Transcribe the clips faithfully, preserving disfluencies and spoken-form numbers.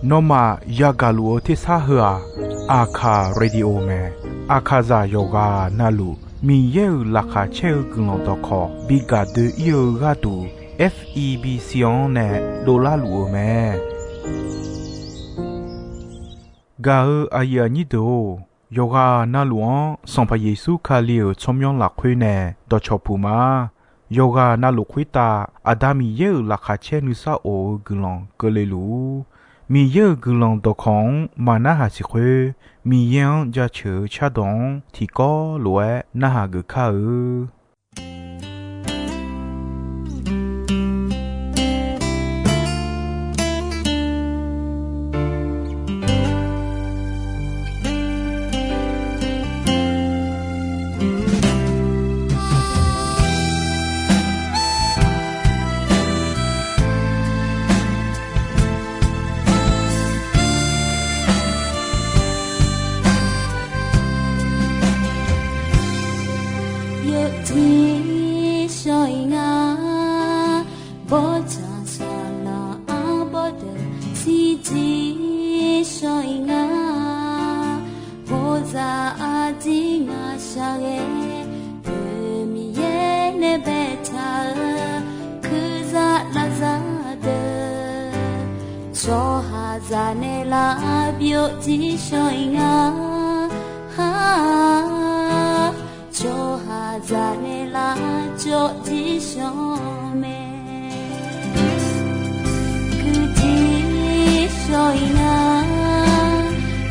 Nawmaf yagaq luf-eu tersar heu-aq, Aqkaq Radio mae. Aqkaqzaq yawqghaq navluf Miqyaer-euq laqkhaq caer-eu guiqlanq dawqkawq bi gaq doe-ir-eu gharduq, F E B C-anr nae dovlar luf-eu mae. Gaq-eu aqyuif aqnyir deuq-or, yawqghaq navluf-anr Sanqpaq Yeqsur Kali-euq tsawrmyanr lafkhoer nae dawqcawq puq ma. Yawqghaq navluf khoertav Aqda Miqyaer-euq laqkhaq caer nuisar of-eu guiqlanq keuvle luf-ur. Miqyaer-euq guiqlanq dawqkawq-anr maq narhaq siq khoer, Miqyaer-anr jaceuq-eu cardawq-anr tiqkawv lof-aer narhaq geuf kar-eu. Yawjir shawr-ir nga, bawrtsanq saqlaq arbawr deuq shirjir shawr-ir nga. Bawzaq arjir ngaq shaqghae, deuq Miqyaer nae baetaq-eu, kurzaq lavzaq deuq, tsawrhaqzaq nae lavbyov jir shawr-ir nga. Tsawrhaqzaq nae lavcawv jir shawr mae. Kuijir shawr-ir nga,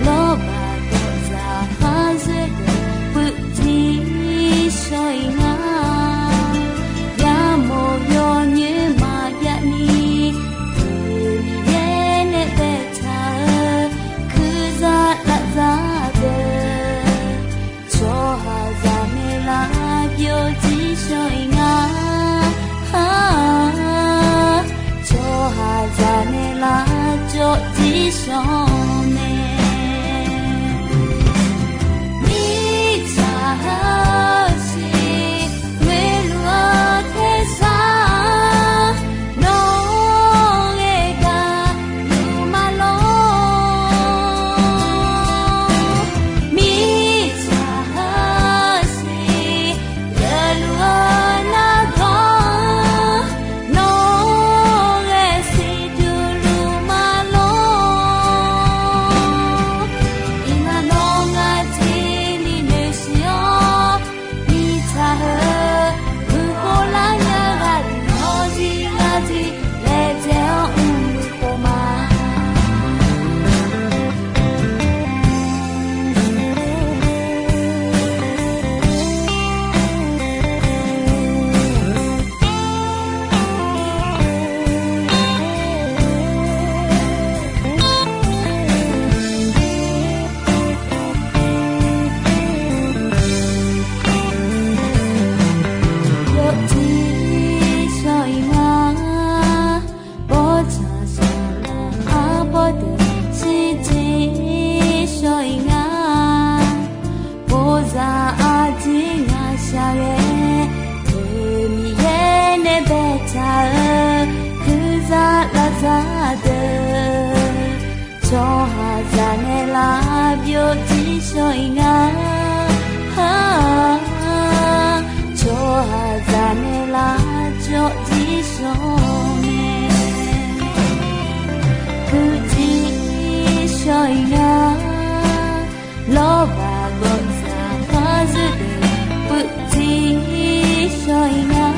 lawrbaq dawqzaq khar zoer deuq puivjir shawr-ir nga. Yamawr yawnyoer maqjav ni, Miqyaer nae baetaq-eu, kurzaq lavzaq deuq, tsawrhaqzaq nae lavbyov jir shawr-ir nga. Tsawrhaqzaq nae lavcawv jir shawr mae. Mirtsaq heusiq ngoeqluf-eu tersar, nawr ghae gaq luf ma lor. Mirtsaq heusiq geufluf-eu nargawr, nawr ghae siqduq luf ma lor. Iqnan nawr ngar jir ni noeqsiq-awr, mirtsaq heu, guiqkhov lar nya ghaq deuq nawr jir ngar jir laejae-awr mr-eu khof ma. Yawjir shawr-ir nga, bawrtsanq saqlaq arbawr deuq shirjir shawr-ir nga. Bawzaq arjir ngaq shaqghae, deuq Miqyaer nae baetaq-eu, kurzaq lavzaq deuq, tsawrhaqzaq nae lavbyov jir shawr-ir nga. Tsawrhaqzaq nae lavcawv jir shawr mae. Puivjir shawr-ir nga, lawrbaq gawqzaq khar zoer deuq puivjir shawr-ir nga.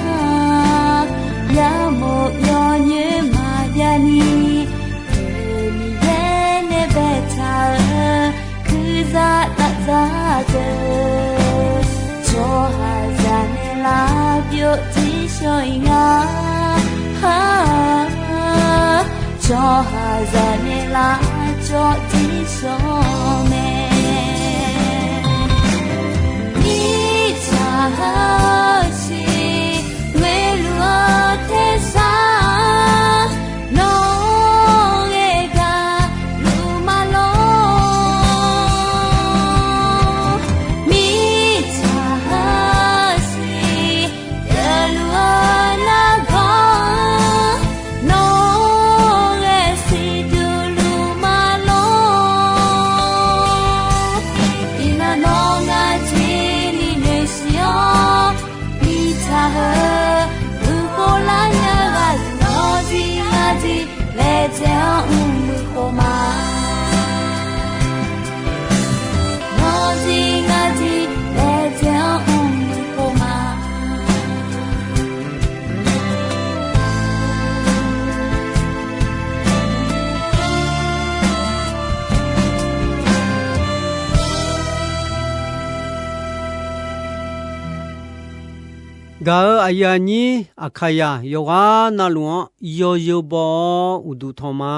Yamawr yawnyoer maqjav ni, deuq Miqyaer nae baetaq-eu, kurzaq lavzaq deuq, tsawrhaqzaq nae lavbyov jir shawr-ir nga. Tsawrhaqzaq nae lavcawv jir shawr mae. Mirtsaq heusiq ngoeqluf-eu tersar, nawr ghae gaq luf ma lor. Mirtsaq heusiq geufluf-eu nargawr, nawr Gaq-euq aqyuif aqnyir Aqkaqyaq yawqghaq navluf-anr yawzeu baw-awr uqduq tanq ma.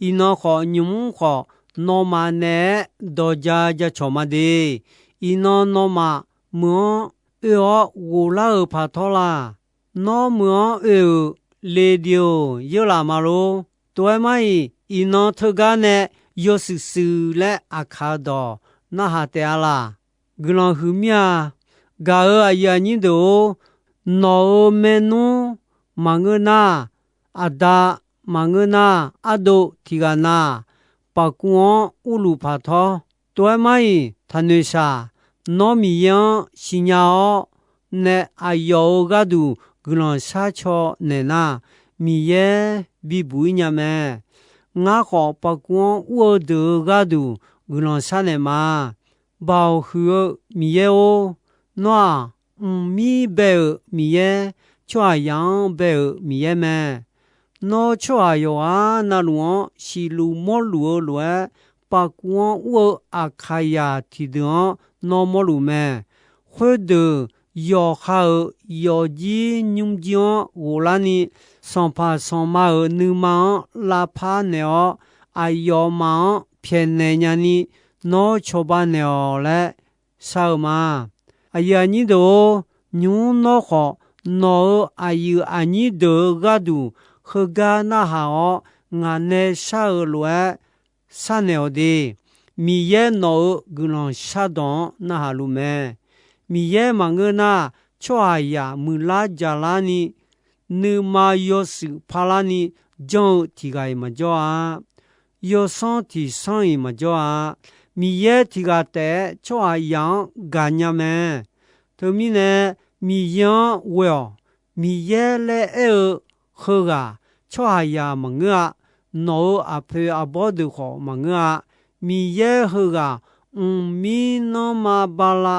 Iqnan khawf, nymq-mr khawf, nawmaf naeq-aer dawq ja ja cawq ma de. Iqnan nawmaf meuq-anr oe-awr ghoflar-euq paq tawr la. Nawr meuq-anr oe-euq radio yeurlaf ma lor. Tov-aer mar-iq, iqnan teugar nae yawshuif shuif laer aqkaq-eu dawq narhaq taef-a laq. Guiqlanq huiq mir-a. Gaq-euq aqyuif aqnyir deuq-or, nawq-euq maernmr maqngeur nar, aqda maqngeur nar, ardov tiq ghaq na, paqkuv-anr urluf paq tawr. Tov-aer mar-iq, taqnoeq shaq. Nawr Miqyaer-anr siqnya-awr nae aqyawf-euq gharduq guiqlanq shar caw naeq nar, Miqyaer bibuq-ir nya mae. Ngar khawf, paqkuv-anr ur-eu deuq-euq gharduq guiqlanq shar naeq ma. Baoq huiq-eu Miqyaer-or, nawr-aq, mqmir bae-euq Miqyaer, tsawrhaqzaq-anr bae-euq Miqyaer mae. Nawr tsawrhaq yawqghaq navluf-anr siqluf mawrluf-eu lof-aer, paqkuv-anr ur-eu Aqkaqyaq tiqdeuq-anr nawr mawrluf mae. Khoerdeuq yawqha-euq yawfjir nymrjir-anr ghoflarni, sanqpaq sanqma-euq nuima-anr lavpar naeq-awr, aqyawfmaf-anr pyaeqnaeq nyani, nawr cawba naeq-awq laer shar-eu ma. Aqyuif aqnyir deuq-or, nymq-mr nawr khawf, nawq-euq aqyuif aqnyir deuq-euq gharduq heugar narhaq-awr, ngaq nae shar-eu lof-aer sharnaeq-awq de. Miqyaer nawq-euq guiqlanq shardawq-anr narhaq luf mae. Miqyaer maqngeur nar, tsawrhaqzaq muiqlar jaqlarni, nuima yawshuif parlarni janr-eu tiq ghaq-iq maqjawr-a. Yawsanr tiq sanr-iq maqjawr-a. Miqyaer tiq ghaq taef-aer tsawrhaqzaq-anr gaqnya mae. Teumirnae, Miqyaer-anr ghoe-awq. Miqyaer laer aer-eu heughaq tsawrhaqzaq maqngeur-a. Nawq-euq aqpoeq aqbawr deuq khawf maqngeur-a. Miqyaer heughaq mqmir nanrma bala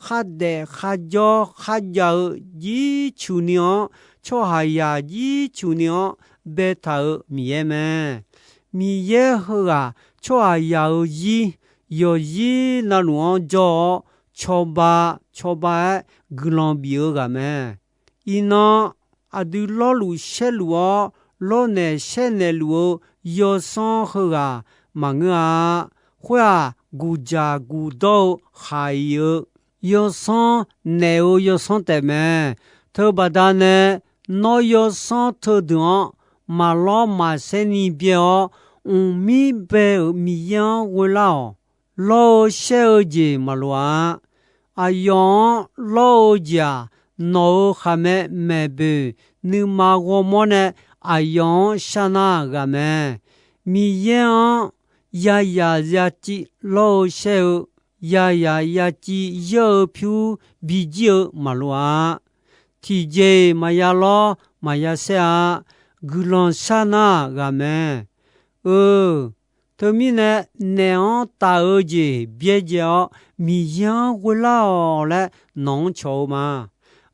khardaef kharjawr kharjav-eu jircuq ni-anr, tsawrhaqzaq jircuq ni-anr baetaq-euq Miqyaer mae. Miqyaer heughaq tsawrhaqzaq-euq zir yawqzir navluf-anr jawr-awr, cawba cawba-aer guiqlanq bif-eu ghaq mae. Iqnan aqdui lawrluf shaerluf-awr, lawrnaeq shaernaeq luf-eu yawsanr heughaq maqngeur-a. Khoer-aq, guqjaq guqdawr-eu khaq-iq-eu yawsanr, naef-eu yawsanr taef mae. Teubaqda nae, nawr yawsanr teudeuq-anr maqlawr maqsaer ni byae-awr, mqmir bae-euq Miqyaer-anr ghoelar-awq. Lawr-eu shaer-eu jeq maqloq-a. Aqyawf-anr lawr-eu jeq-aq, nawq-euq khaqmae maeqboeq nuima ghawrmawr nae aqyawf-anr sharnar ghaq mae. Miqyaer-anr yazaq yaciv lawr-eu shaer-eu, yazaq yaciv yar-eu pyur bijir-eu maqloq-a. Tiqjeq-iq maqya lawr maqya saer-a. Guiqlanq sharnar ghaq mae. Eu, teumirnae, naef-anr taf-eu jeq byaerdzae-awr, Miqyaer-anr ghoelar-awq laer nawq-anr cawq-eu ma.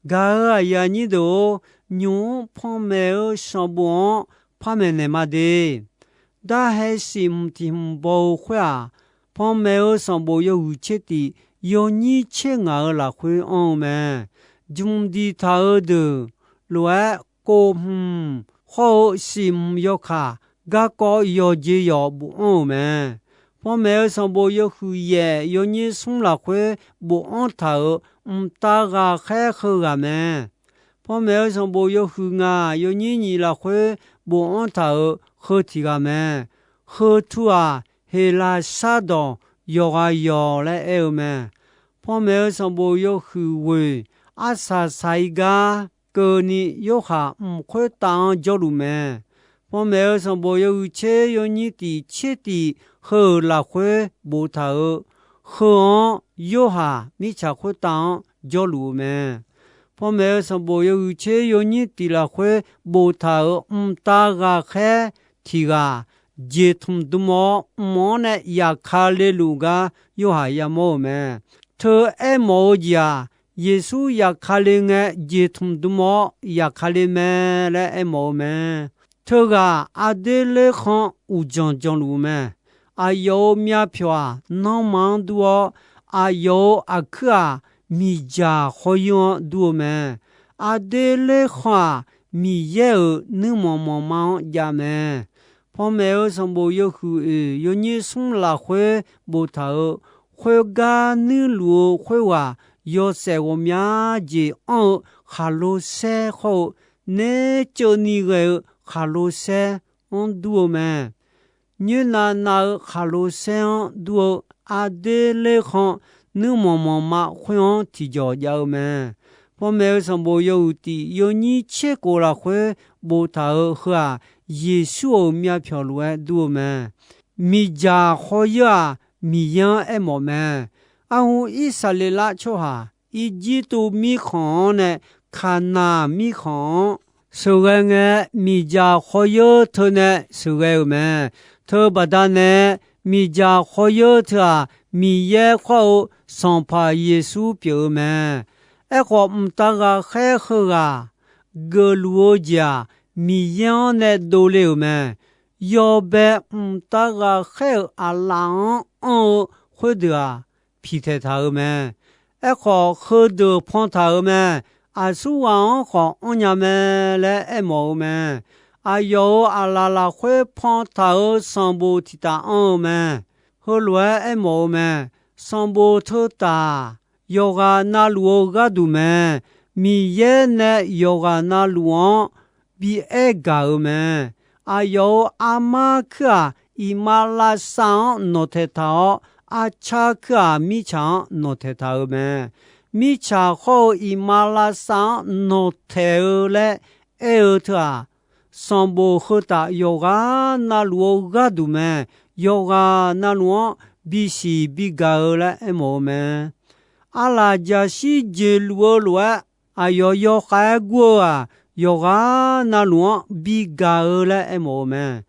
Gaq-euq aqyuif aqnyir deuq-or, nymq-mr panmaeq-eu sanqbof-anr par maeqnaeq ma de. Darhae siqhmq tiq hmq baw-eu khoer-aq, panmaeq-eu sanqbof yawhuiq tser tif yawnyir tser ngaq-euq lafkhoer anr-eu mae. Jmq diqtaq-eu deuq lof-aer, kof hmq hawr-eu siqhmq yawkaq garkawv yawqjeq yawq bofanr-euq mae. Panmaeq-eu sanqbof yawhuiq yaef yawnyir smr lafkhoer bofanr taq-euq mqtav ghaqkhaer heughaq mae. Panmaeq-eu sanqbof yawhuiq ngaq yawnyir nyiq lafkhoer bofanr taq-euq heu tiq ghaq mae. Heu tu-aq, Heqlaqsar dawq yawqghaq yawq laer aer-eu mae. Panmaeq-eu sanqbof yawhuiq ghoeq arsaq saq-ir gar keuvni Yorhaq mq khoertav-anr jawrluf mae. Panmaeq-eu sanqbof yawhuiq tser yawnyir tif tser tif heu-euq lafkhoer boftaq-euq heu-anr Yorhaq mirtsaq khoertav-anr jawrluf-eu mae. Panmaeq-eu sanqbof yawhuiq tser yawnyir tif lafkhoer boftaq-euq mqtav ghaqkhaer tiq ghaq jeqtmq dm-awr, mq-anr nae yaqkale luf gar Yorhaq yamawr-euq mae. Teu aermawf-eu jeq-aq, Yeqsur yaqkale ngae jeqtmq dm-awr yaqkale mae laer aermawf-eu mae. Teughaq aqder lerkhan uqdzanq dzanqluf-eu mae. Aqyawf-euq myavpyawq-aq, nanrma-anr dur-awr, aqyawf-euq aqkuir-aq, miqdzaq hawr-ir-anr dur-eu mae. Aqdui lerkhan-aq, Miqyaer-euq nuirmanq manqma-anr jav mae. Panmaeq-eu sanqbof yawhuiq oeq yawnyir smr lafkhoer boftaq-euq, khoergar nuirluf-eu khoerghaq yawshaef ghawqmya jeq anr-eu khaqlo saer khawr-eu, naerceuvni ghae-eu khaqlo saer-anr dur-eu mae. Nyoernav nav-eu khaqlo saer-anr dur-eu aqdui lerkhan nuirmanq manqma khoer-anr tiqjawq jav-eu mae. Panmaeq-eu sanqbof yawhuiq tiq yawnyir tser kof lafkhoer boftaq-euq heu-aq, Yeqsur-euq myavpyawq lof-aer dur-eu mae. Miqdzaq khawr yeur-aq, Miqyaer-anr aermawf mae. Arhu Irsaqleqlav tsawrhaq Irjirtuv mirkhanq-anr nae Kaqnaq mirkhanq-anr sheuqghae ngae, miqdzaq khawr yeur teu nae sheuqghae-euq mae. Teubaqda nae, miqdzaq khawr yeur teu-aq, Miqyaer khawr-eu Sanqpaq Yeqsur pyeuf-eu mae. Aerkhawf, mqtav ghaqkhaer heughaq geufluf-eu jeq-aq, Miqyaer-anr nae dovle-euq mae. Yawbae mqtav ghaqkhaer-euq aqlaf-anr anr-eu khoerdeuq-aq, piqtaeq taq-euq mae. Aerkhawf, heudeuq pantaq-euq mae. Aqsurghaq-anr khawf anrnya mae laer aermawf-eu mae. Aqyawf-euq aqlaf lafkhoer pantaq-euq sanqbof tiqtaf anr-eu mae. Heulof-aer aermawf-eu mae. Sanqbof teutaf-aq, yawqghaq navluf-eu gharduq mae. Miqyaer nae yawqghaq navluf-anr bi aer gaq-euq mae. Aqyawf-euq armar kuir-aq, iqmalavshav-anr nawqtaeq taq-awr, arcar kuir-aq, mirtsaq-anr nawqtaeq taq-euq mae. Mirtsaq khawr-eu iqmalavshav-anr nawqtaeq-eu laer aer-eu teu-aq, sanqbof heutaf yawqghaq navluf-eu gharduq mae. Yawqghaq navluf-anr bisiq bigaq-eu laer aermawf-eu mae. Arlaq jaqshir jeqluf-eu lof-aer, aqyawf yawkhav-aer gur-eu-aq, yawqghaq navluf-anr bigaq-eu laer aermawf-eu mae.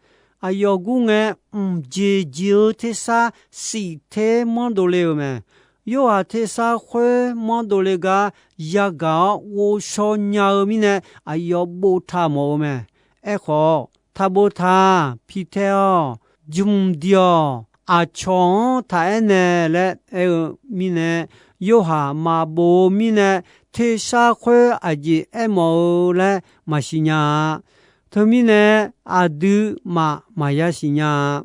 Aqyawf gur ngae, mqjeq jeq-eu tersar shif ter manrdov le-euq mae. Yorhaq tersar khoer manrdov le gar yagaq-awr ghovshaw nya-eu mirnae, aqyawf boftaq mawf-eu mae. Aerkhawf, Taqboftaq, Piqtae-awq, jmq diq-awq, aqcawq-anr taq aernaeq laer aer-eu mirnae, Yorhaq maqbof-eu mirnae, tersar khoer aqjeq aermawf-eu laer maqsiq nya-a. Teumirnae, aqdui maf maqya siqnya-a.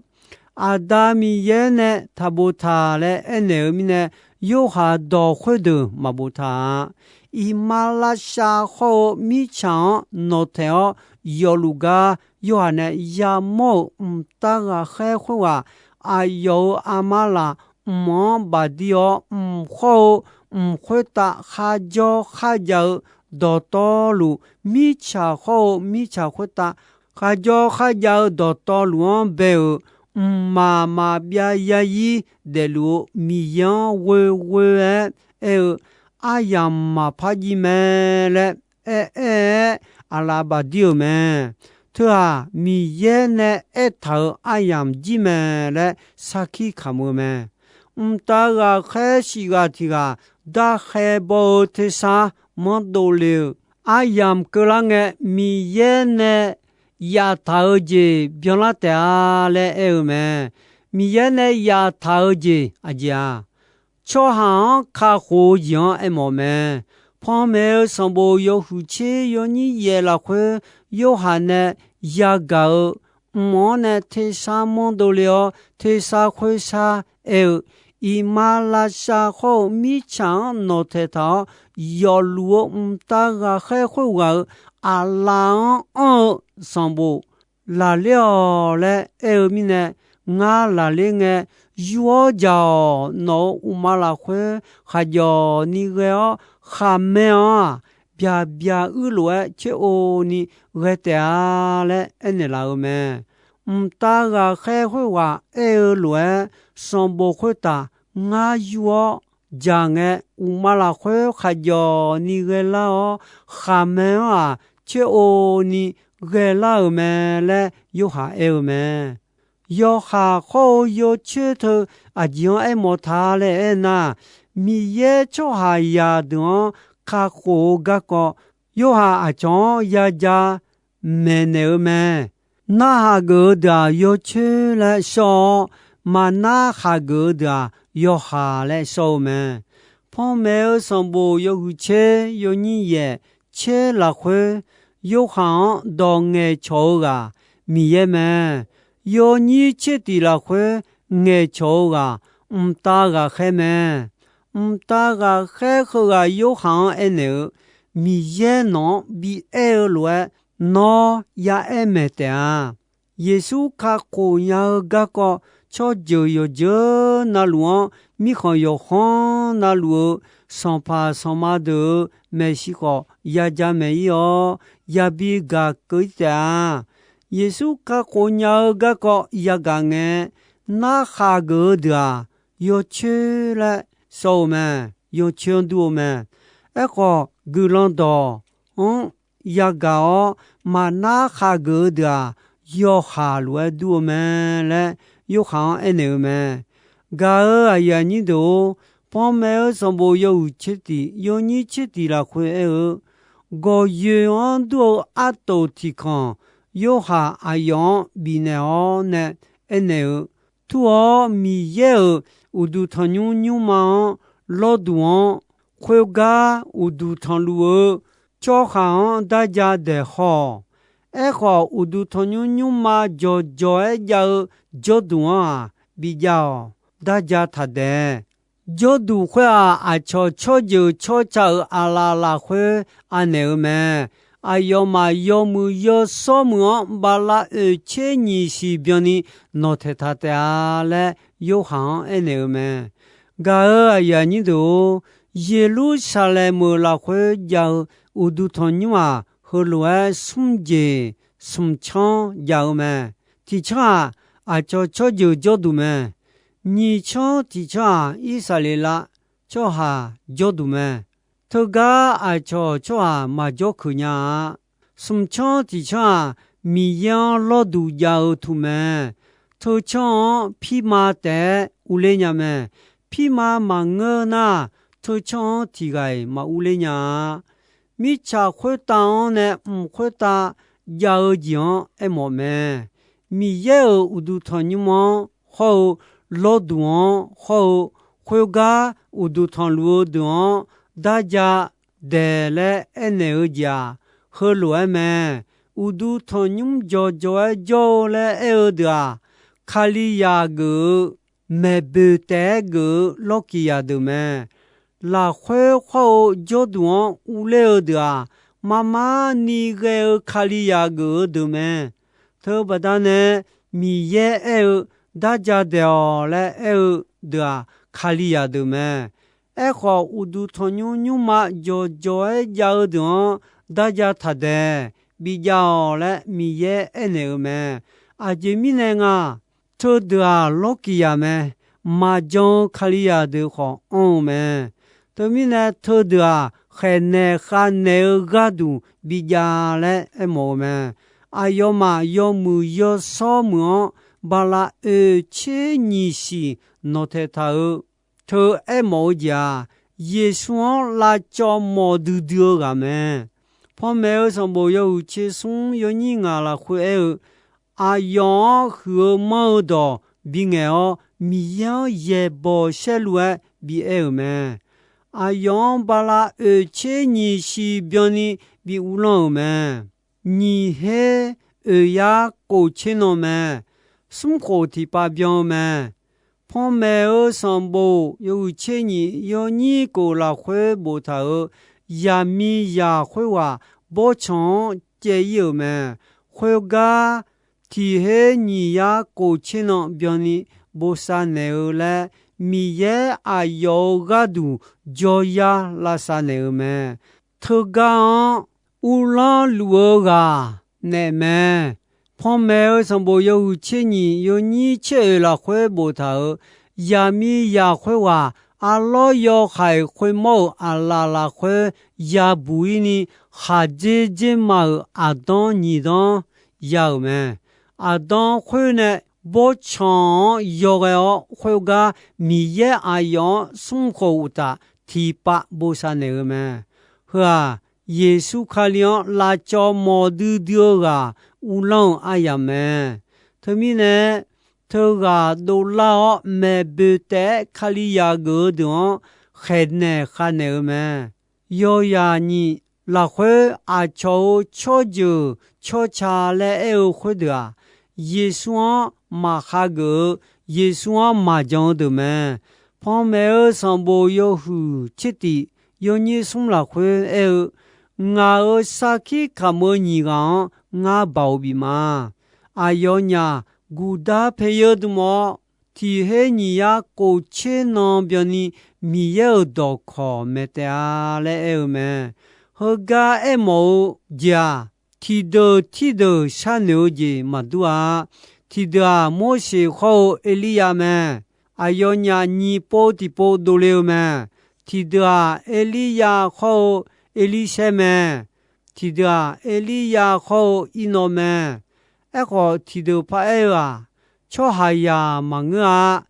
Aqda Miqyaer nae taqboftaq laer aernaeq-eu mirnae, Yorhaq dawq khoerdeuq maqboftaq-a. Iqmalavshav khawr-eu mirtsaq-anr nawqtaeq-awr yawfluf gar Yorhaq nae yamawr-euq mqtav ghaqkhaer khoerghaq, aqyawf-euq armar laf mq-anr bafdir-awr, mq khawr-eu mq khoertav kharjawr kharjav-eu dawqtawvluf, mirtsaq khawr-eu mirtsaq khoertav kharjawr kharjav-eu dawqtawvluf-anr bae-euq mqmaq maqbyav yarzir daefluf-eu Miqyaer-anr ghoeghoe-aer aer-eu aryamq maqpar jiv mae laer aer-aer-aer aqlaf bafdir-euq mae. Teu-aq, Miqyaer nae aertaq-euq aryamq jir mae laer sarkir kamq-eu mae. Mqtav ghaqkhaer shif ghaq tiq ghaq darkhae baw-eu tersar manrdov le-eu aryamq keuvlar ngae, Miqyaer nae yaftaq-eu jeq byanlar taef-a laer aer-eu mae. Miqyaer nae yaftaq-eu jeq aqjeq-aq, tsawrhaq-anr kakhof-eu jeq-anr aermawf mae. Panmaeq-eu sanqbof yawhuiq tser yawnyir yaef lafkhoer, Yorhaq nae yagaq-eu mq-anr nae tersar manrdov le-awr, tersar khoersar aer-eu, iqmalavshav khawr-eu mirtsaq-anr nawqtaeq taq-awr, yawfluf-eu mqtav ghaqkhaer khoerghaq-euq aqlaf-anr anr-eu sanqbof lafler-awq laer aer-eu mirnae, ngar lafler ngae, yur-awr jaq-awq. Nawq-euq uqma lafkhoer khaqjawf ni ghae-awr, khaqmae-anr-aq, byaqbyaq uir lof-aer tser-o ni ghae taef-a laer aernaeq laf-eu mae. Mqtav ghaqkhaer khoerghaq aer-eu lof-aer, sanqbof khoertaf ngar yur-awr jaq ngae, uqma lafkhoer khaqjawf ni ghaelar-awr, khaqmae-anr-aq, tser-o ni ghaelar-euq mae laer Yorhaq aer-eu mae. Yawhaq khawr-eu yawcoer teu aqjeq-anr aermawf ta laer aernar, Miqyaer tsawrhaqzaq deuq-anr kakhof-eu garkawv, Yorhaq aqcawq-anr yaja maeqnaeq-eu mae. Narhaq geuf-eu deuq-aq, yawcoer laer shawr-awr, maqnar haq geuf-eu deuq-aq, yawhaq laer shawr-eu mae. Panmaeq-eu sanqbof yawhuiq tser yawnyir yaef tser lafkhoer, Yorhaq-anr dawq ngaeqcawq-eu ghaq Miqyaer mae. Yawnyir tser tiq lafkhoer ngaeqcawq-eu ghaq mqtav ghaqkhaer mae. Mqtav ghaqkhaer heughaq Yorhaq-anr aernaeq-eu, Miqyaer nawq-anr bi aer-eu lof-aer, nawr ya'aer maeq taef-a. Yeqsur kakhof nya-eu garkawv, tsawrjeuq yawqjeuq navluf-anr, mirkhanq yawqkhanr navluf-eu sanqpaq sanqma deuq-euq maeqshi khawf yaja maeq-ir-awr, yabi gaq keuv-ir taef-a. Yeqsur kakhof nya-eu garkawv yagaq ngae, narkhaq geuf-eu deuq-aq, yawcoer laer sawr-eu mae. Yawcoer-anr dur-eu mae. Aerkhawf, guiqlanq dawq-anr yagaq-awr, maqnar khaqgeuf-eu deuq-aq, yawhaq lof-aer dur-eu mae laer, Yorhaq-anr aernaeq-eu mae. Gaq-euq aqyuif aqnyir deuq-or, panmaeq-eu sanqbof yawhuiq tser tiq yawnyir tser tiq lafkhoer aer-eu, gawqyoeq-anr dur-eu artof tiq kanq, Yorhaq aqyawf-anr bifnaeq-awr nae aernaeq-eu, Tur-awr Miqyaer-euq uqduq tanqnymr nymrma-anr lawrduq-anr, khoergar uqduq tanqluf-eu tsawrhaq-anr darja daeq haw-awq. Aerkhawf, uqduq tanqnymr nymrma jawqjawq-aer jav-eu jawrduq-anr-aq, bijav-awq. Darja taq daeq. Jawrduq khoer-aq, aqcawq tsawrjeuq tsawrca-euq aqlaf lafkhoer anaeq-eu mae. Aqyawfmaf yawmuiq yawshawr muiq-anr bala oeq tser nyiq siq byanni nawqtaeq taq taef-a laer, Yorhaq-anr aernaeq-eu mae. Gaq-euq aqyuif aqnyir deuq-or, Yeqlursaqlaeq meuq lafkhoer jav-eu uqduq tanqnymr-aq, heulof-aer smr jeq smq canr jav-eu mae. Tiq canr-aq, aqcawq tsawrjeuq jawrduq mae. Nyiq canr tiq canr-aq, Irsaqleqlav tsawrhaq jawrduq mae. Teugar aqcawq tsawrhaq maqjawr keuq nya-a. Smq canr tiq canr-aq, Miqyaer-anr lawrduq jav-eu tuq mae. Teu canr-anr pirma taef-aer urler nya mae. Pirma maqngeur nar, teu canr-anr tiq ghaq-iq maqurler nya-a. Mirtsaq khoertav-anr nae mq khoertav jav-eu jeq-anr aermawf mae. Miqyaer-euq uqduq tanqnymr-anr hawr-eu, lawrduq-anr hawr-eu, khoergar uqduq tanqluf-eu deuq-anr darja daeq laer aernaeq-eu jeq-aq, heulof-aer mae. Uqduq tanqnymr jawqjawq-aer jawr-eu laer aer-eu deuq-aq, Kalizaq geuf-eu maeqboeq taef-aer geuf-eu lawrkiq zaqdeuq mae. Lafkhoer khawr-eu jawrduq-anr urler-eu deuq-aq, mar mar ni ghae-eu Kalizaq geuf-eu deuq mae. Teubaqda nae Miqyaer aer-eu, darja daeq-awq laer aer-eu deuq-aq, Kalizaq deuq mae. Aerkhawf, uqduq tanqnymr nymrma jawqjawq-aer jav-eu deuq-anr darja taq daeq, bijav-awq laer Miqyaer aernaeq-eu mae. Aqjeq mirnae nga, teudeuq-aq lawrkiq zaq mae. Maqjan-eu Kalizaq deuq khawf anr-eu mae. Teumirnae teudeuq-aq, khaeqnaeq khavnaeq-eu gharduq bijav laer aermawf-eu mae. Aqyawfmaf yawmuiq yawshawr muiq-anr bala oeq tser nyiq siq nawqtaeq taq-eu teu aermawf-eu jeq-aq, Yeqsur-anr lavcawv mawf duidui-eu ghaq mae. Panmaeq-eu sanqbof yawhuiq tser smr yawnyir ngaq lafkhoer aer-eu, aqyawf-anr huiq-eu manr-eu dawq bingaeq-awr, Miqyaer-anr yaeqbawq saerlu-aer bi aer-euq mae. Aqyawf-anr bala oeq tser nyiq siq byanni bi uvlanr-euq mae. Nyiq her oeq yar kof tser nan mae. Smr khof tiqpav byan-eu mae. Panmaeq-eu sanqbof yawhuiq tser nyiq yawnyir kof lafkhoer boftaq-euq, zaqmiqzaq khoerghaq bawrtsanq-anr caev-ir-euq mae. Khoergar, tiq her nyiq yar kof tser nan byanni bosav naeq-eu laer, Miqyaer aqyawf-euq gharduq jawryar lavsav naeq-eu mae. Teugar-anr uvlanr luf-eu ghaq naef mae. Panmaeq-eu sanqbof yawhuiq tser nyiq yawnyir tser oeq lafkhoer boftaq-euq, zaqmiqzaq khoerghaq arlawr yawhaiq khoermawr-euq aqlaf lafkhoer yabuq-ir ni, khaqdzer dzerma-euq aqdanr nyiq danr ya-euq mae. Aqdanr khoer nae bawrtsanq-anr yawghae-awr, khoergar Miqyaer aqyawf-anr smr khof uqtaf tiqpav bosav naeq-eu mae. Heu-aq, Yeqsur Kali-anr lavcawv mawf duidui-eu ghaq uvlanr-euq aryamq mae. Teumirnae, teughaq dovlar-awr maeqboeq taef-aer Kalizaq geuf-eu deuq-anr khaeqnaeq khavnaeq-eu mae. Yawzaq nyiq lafkhoer aqcawq-euq tsawrjeuq tsawrca laer aer-eu khoerdeuq-aq, Yeqsur-anr maqhageuf-eu, Yeqsur-anr maqjan-eu deuq mae. Panmaeq-eu sanqbof yawhuiq tsertif yawnyir smr lafkhoer aer-eu, Ngaq-euq sarkir kamq-eu nyiq ghaq-anr ngar baoq bif ma. Aqyawfnyaf guqdar paeyeur dm-awr, tiq her nyiq yar kof tser nan byanni Miqyaer-euq dawqkawq maeq taef-a laer aer-eu mae. Heugar aermawf-eu jeq-aq, tiqdeuq tiqdeuq sharnoeq-eu jeq maqdur-a. Tiqdeuq-aq, Morseq hawr-eu Erliryav mae. Aqyawfnyaf nyiq pov tiqpov dovle-eu mae. Tiqdeuq-aq, Erliryav hawr-eu Erlirshaer mae. Tiqdeuq-aq, Erliryav hawr-eu Irnawv mae. Aerkhawf, tiqdeuq paraer-eu-aq, tsawrhaqzaq maqngeur-a.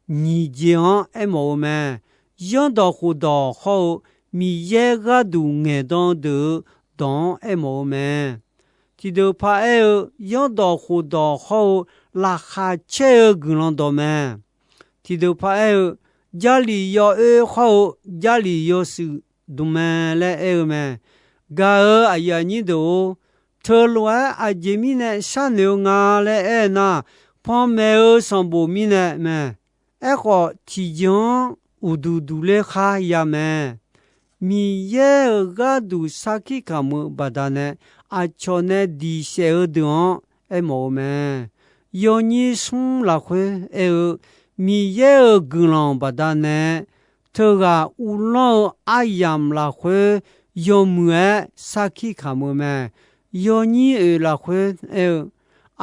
Nyiq jeq-anr aermawf-eu mae. Zanrdawq khofdawq hawr-eu Miqyaer gharduq ngaeqdan deuq-eu dawq-anr aermawf-eu mae. Tiqdeuq paraer-eu, zanrdawq khofdawq hawr-eu laqkhaq caer-eu guiqlanq dawq mae. Tiqdeuq paraer-eu, Jarlif yawoer hawr-eu Jarlif yawshuif dm mae laer aer-eu mae. Gaq-euq aqyuif aqnyir deuq-or, teulof-aer aqjeq mirnae sharnoeq-eu nga laer aer nar, panmaeq-eu sanqbof mirnae mae. Aerkhawf, tiqjeq-anr uqduq duq ler khar ya mae. Miqyaer-euq gharduq sarkir kamq-eu baqdanae, aqcawq nae diq saef-eu deuq-anr aermawf-eu mae. Yawnyir smr lafkhoer aer-eu, Miqyaer-euq guiqlanq baqdanae, teughaq uvlanr-eu aryamq lafkhoer yawmuiq-aer sarkir kamq-eu mae. Yawnyir oeq lafkhoer aer-eu,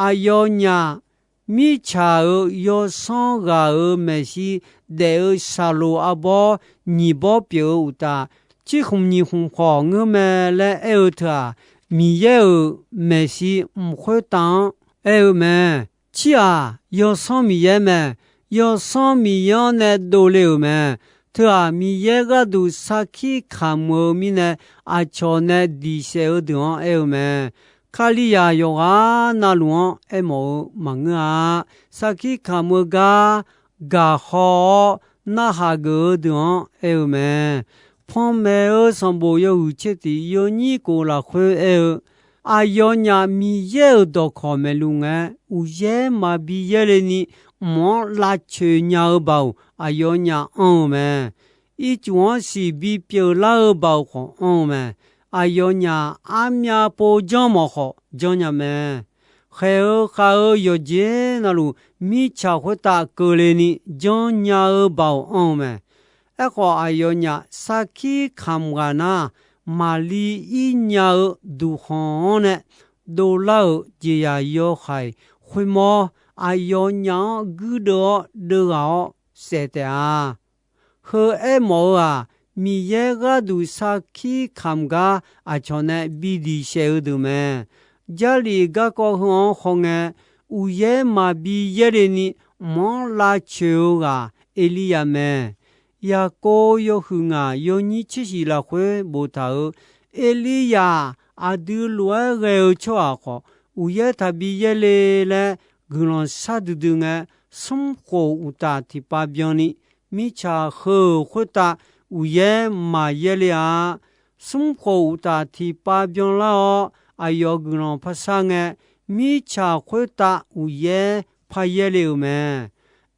aqyawfnyaf mirtsaq-euq yawsanr ghaq-euq maeqshi daef-eu shaqloq arbawr nyiq bawr pyeuf-eu uqtaf, tsirkhmq nyiq khmq khawf ngeur mae laer aer-eu teu-aq, Miqyaer-euq maeqshi mq khoertav-anr aer-eu mae. Tsir-aq, Yawsanr Miqyaer mae. Yawsanr Miqyaer-anr nae dovle-euq mae. Teu-aq, Miqyaer gharduq sarkir kamq-eu mirnae, aqcawq nae diq saef-eu deuq-anr aer-eu mae. Kalizaq yawqghaq navluf-anr aermawf-eu maqngeur-a. Sarkir kamq-eu gar gaqhaw-awr narhaq geuf-eu deuq-anr aer-eu mae. Panmaeq-eu sanqbof yawhuiq tsertif yawnyir kof lafkhoer aer-eu, aqyawfnyaf Miqyaer-euq dawqkawq maeqluf ngae, uqyaer maqbi yaerle ni mq-anr lavcoeq nya-eu baoq aqyawfnyaf anr-eu mae. Ircuf-anr siq bipyeuf lar-eu baoq khawf anr-eu mae. Aqyawfnyaf armyav pov janr mawf khawf janrnya mae. Khaeq-eu khav-eu yawqjeq navluf, mirtsaq khoertav keuvle ni janrnya-eu baoq anr-eu mae. Aerkhawf, aqyawfnyaf sarkir kamq ghaq nar, maqli ir nya-eu duqkhanq-anr nae dovlar-euq jeqzaq yawhaiq khoermawr, aqyawfnyaf-anr guirdeuv-awr deuvghaq-awr saef taef-a. Heu aermawf-eu-aq, Miqyaer gharduq sarkir kamq gar aqcawq nae bi diq saef-eu deuq mae. Jarlif garkawv heu-anr hawngae, uqyaer maqbi yaerle ni mq-anr lavcoeq-eu ghaq Erliryav mae. Yaqkov yawhuiq ngaq yawnyir tsershif lafkhoer boftaq-euq, Erliryav aqdui lof-aer ghae-eu tsawrhaq khawf, uqyaer taqbi yaerle laer guiqlanq shar duidui ngae, smr khof uqtaf tiqpav byanni, mirtsaq heu-euq khoertav uqyaer maqyaer le-a. Smr khof uqtaf tiqpav byanlar-awr, aqyawf guiqlanq par shar ngae, mirtsaq khoertav uqyaer par yaer le-euq mae.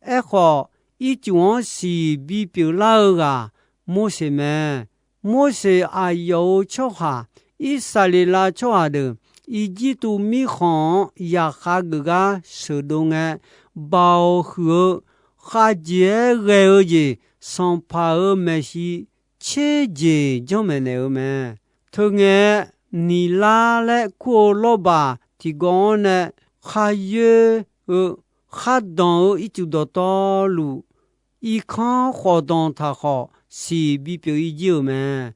Aerkhawf, ircuf-anr siq bipyeuf lar-eu ghaq Morseq mae. Morseq aqyawf-euq tsawrhaq, Irsaqleqlav tsawrhaq deuq Irjirtuv mirkhanq-anr yaqkhav geuf gar sheuqdov ngae, baoq huiq-eu khavjeq-aer ghae-eu jeq, sanqpaq-euq maeqshi tser jeq janrmaeq naeq-eu mae. Teungae, Niqlar laer kur-eu lawrbaq tiqgawv-anr nae kharyoer-eu khardanq-eu ircuf dawqtawvluf, irkanr khawf danq taq khawf siq bipyeuf-ir jir-euq mae.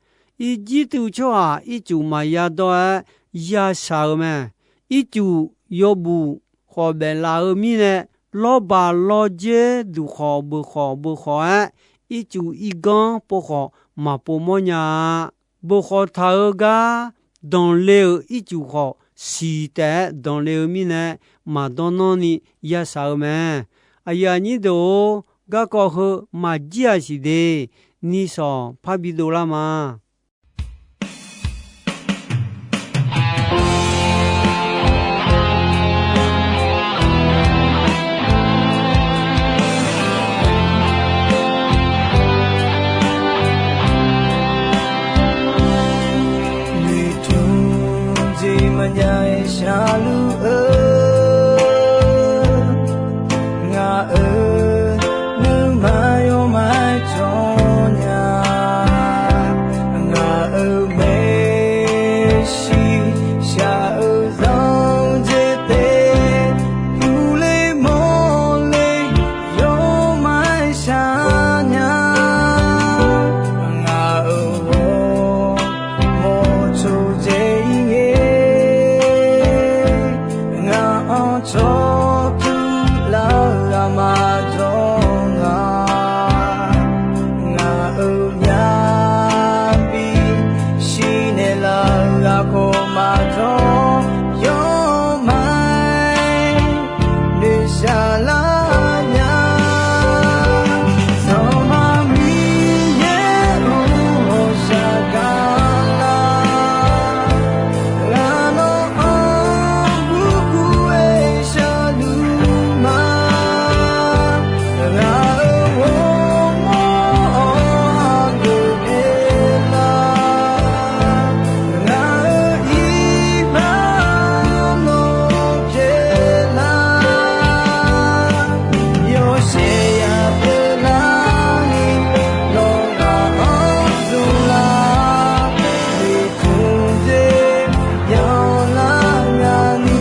Irjirtuv tsawrhaq ircuf maqya dawr-aer yashaq-eu mae. Ircuf yawbuf khawf baef laf-eu mirnae, lawrbaq lawrdzer duq khawf beuq khawf beuq khawf-aer, ircuf irganr pov khawf maqpov mawrnya-a. Beuq khawf taq-eu gar danqle-euq ircuf khawf, siq taef-aer danqle-eu mirnae, maqdawr nanr ni yashaq-eu mae. Aqyuif aqnyir deuq-or, garkawv heu maqjir-aq siq de, nisawq parbi dovlar ma. Tsawrtuv lar-eu ghaq maqjawr nga. Ngaq-euq myavbi shirnaeq laf-eu ghaq khawf maqjawr, yawmaf-aer noeqshaq lar nya. Sanqpaq Miqyaer-or, ghawqshaq gaq lar. Ngaq nawr-anr gurgur-aer sharluf ma. Ngaq-euq ghawrmawr-anr aqgeu pyeuf lar. Ngaq-euq iqbax nawr pyeuf lar. Yawshaef ya pyeuf lar ni, nawq ghaq-anr zmq lar. Noeqtmq dzer yanlar nya ni.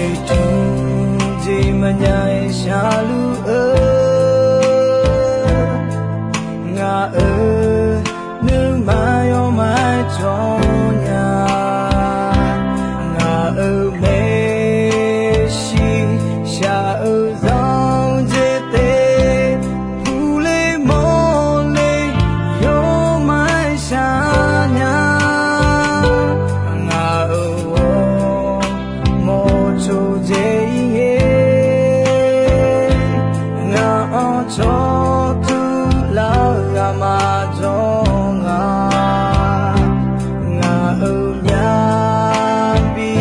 Noeqtmq dzer maqnya-aer sharluf-eu, ngaq-euq nuima yawmaf-aer cawnya. Ngaq-euq maeqshi shaq-eu zanq dzer te, puqle mawrle yawmaf-aer shaqnya. Ngaq-euq ghawrmawr tsovdzer ir-aer, ngaq-anr tsawrtuv lar-eu ghaq maqjawr nga. Ngaq-euq myavbi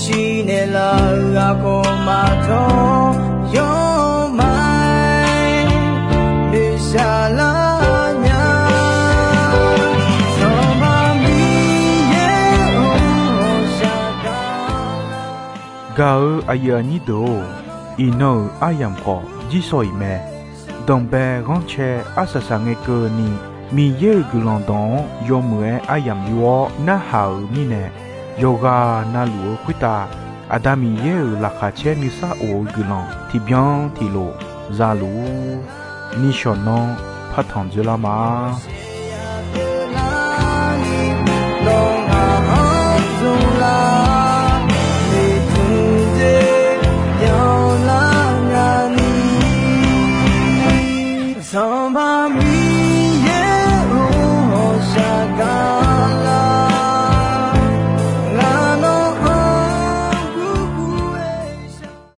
shirnaeq laf-eu ghaq khawf maqjawr, yawmaf-aer noeqshaq lar nya. Sanqpaq Miqyaer-or, ghawqshaq gaq lar. Gaq-euq aqyuif aqnyir deuq-or, iqnan-euq aryamq khawf jirsawq iq mae. Danqbae ghanrcae arsaq saq ngae keuvni, Miqyaer-euq guiqlanq dawq-anr yawmuiq-aer aryamq yur-awr narhaq-euq mirnae, yawqghaq navluf-eu khoertav Aqda Miqyaer-euq laqkhaq caer nuisar of-eu guiqlanq tiqbyan tiqlof za luf-ur. Nishawq nanr partanq dzoerlar ma. Sanqpaq Miqyaer